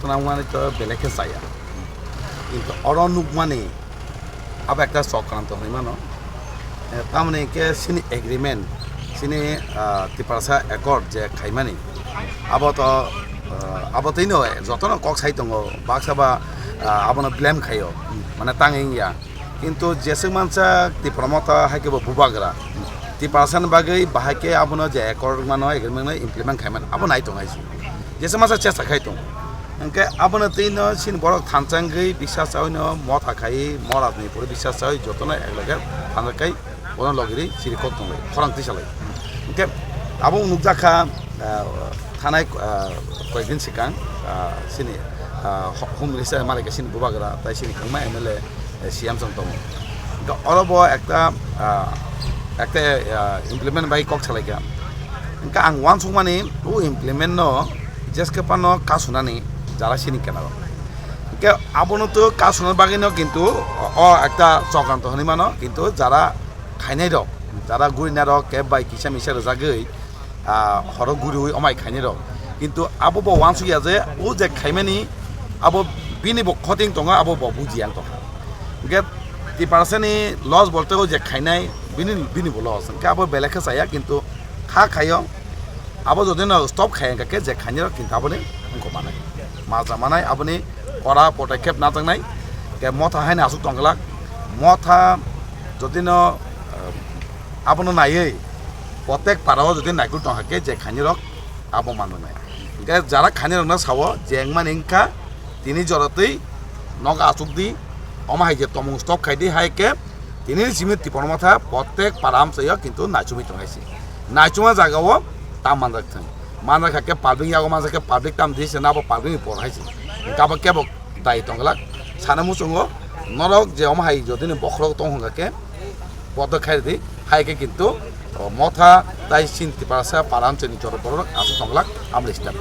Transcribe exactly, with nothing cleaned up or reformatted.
Nangmani to belai khe chaya. Kintu oro nukmani abo ekta chokranto hinwi mano. Eh, tamoni hinkhe chini agreement, chini, ah, Tiprasa Accord je khaimani, abo to, ah, abo twino jotono kok sai tongo, baksa ba, ah, abono blame khaio, mane tang wngya. Kintu jeswk mansa Tipra Motha hai khe bo bubagra. Tiprasani bagwi bahai khe abono je accord mano, agreement no implement khaimani, abo nai tong hai se. Jeswk mansa chesta khai tong. Hwnkhe abono twi no chini borok thansa wngwi bisas chaui no motha khai, morajni pore bisas chaui jotono ek lage thansa khai bono logiri chiri kok tong lai, khorang tisa lai. Hwnkhe abo nukjak kha, ah, thanai, ah, koyekdin swkang, ah, chini, ah, ho-, Home Minister malai khe chini bubagra tai chini kwbangma M L A eh, C M song tongo. Hwnkhe oro bo ekta, ah, ekta, ah, implement bai kok salai kha. Hwnkhe ang uansukmani o implement no jeske phano kasunani jara sini kenaro. Hwnkhe abono to kasuna bagwi no kintu o, o ekta chokranto hinwi mano, kintu jara khainai rok, jara gurinai rok keb bai kisa misa rwjagwi, ah, horo guriwi omai khainai rok. Kintu abo bo uansukya je o je khaimani abo bini bo khoting tongo, abo bo bujiya wng tongkha. Hwnkhe Tiprasani loss bolte o je khainai bini, bini bo loss. Hwnkhe abo belai khe chaya kintu kha khaio. Abo jodi no stop khai hwnkha khe je khainai rok kintu aboni wngkok manai. Majra manai aboni kora potokhep najaknai. Hwnkhe motha haino aswk tongglak. Motha jodi no, ah, abono naiwi protek para o jodi naikoltong hakhe je khainai rok abo manjaknai. Hwnkhe jara khainai rokno sao je wngmani wngkha tini joratwi nogo achukdi, omo hai je tomung stop khaidi hai khe tini simi Tipra Motha protek para amchaio kintu naichomwi tong hai se. Naichoma jaga o tam manjak thung. Manjak hakhe public yago manjak khe public tam di se nabo public ni por hai se. Hwnkhe abo kebo dai tongglak. Sana muchungo norok je omo hai jodi ni bokhorok tong hwnkha khe bodo khairidi, hai khe kintu, o, motha tai chini Tiprasa para amchaini jora borok aswk tongglak, amle step.